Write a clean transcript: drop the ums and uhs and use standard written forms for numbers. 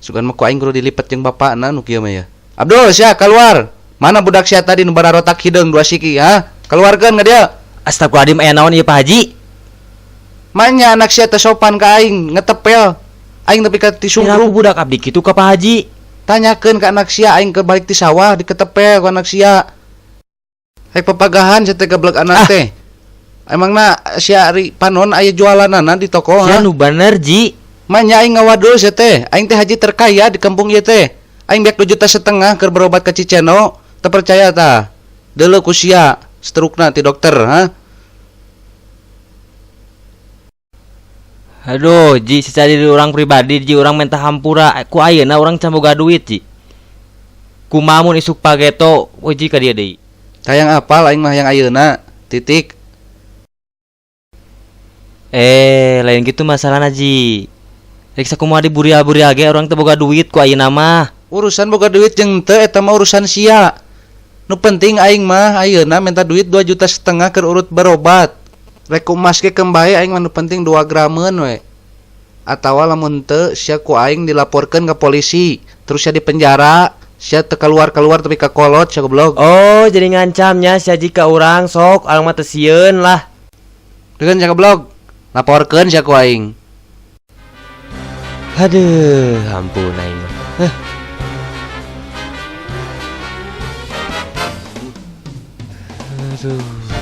Sugan mah ku aing kudu dilipet jeung bapakna nu kieu mah ya. Abdul, sia keluar. Mana budak sia tadi nu bararotak hideung dua siki, ha? Keluarkeun ka dieu. Astagfirullahaladzim, aya naon ieu Pak Haji? Manya anak sia teh sopan ka aing, ngetepel. Aing nepi ka ti Piraku sungkrung. budak abdi kitu ka Pak Haji. Tanyakeun ka anak sia, aing keur balik ti sawah diketepel ku anak sia. Hek papagahan sia teh gablek anak teh. Emangna sia ari panon aya jualanana di toko, Sia ha? nu bener, Ji. Manya aing ngawadul sia teh. Aing teh haji terkaya di kampung ieu teh. Aing beak 2,5 juta keur berobat ka Cicendo. Teu percaya tah. Deuleu ku sia strukna ti dokter, ha? Aduh, Ji, sisa diri urang pribadi, Ji, urang minta hampura. Ku ayeuna urang can boga duit, Ji. Kumaha mun isuk pageto, oh Ji ka dieu deui. Hayang apal aing mah hayang ayeuna. Titik. Lain gitu masalahna, Ji. Rek sakumaha di burial-burial ge urang teu boga duit ku ayeuna mah. Urusan boga duit jeung teu eta mah urusan sia. Nu penting aing mah ayeuna minta duit 2,5 juta keur urut berobat. Rek ku emas ge keun bae aing mah nu penting 2 grameun we. Atawa lamun teu sia ku aing dilaporkeun ka polisi, terus sia dipenjara, sia teu kaluar-kaluar tapi ka kolot sia goblok. Oh, jadi ngancamnya sia Ji ka urang sok urang mah teu sieun lah. Deun sia goblok. Laporkeun sia ku aing. Aduh, ampun aing mah. Heh. Aduh.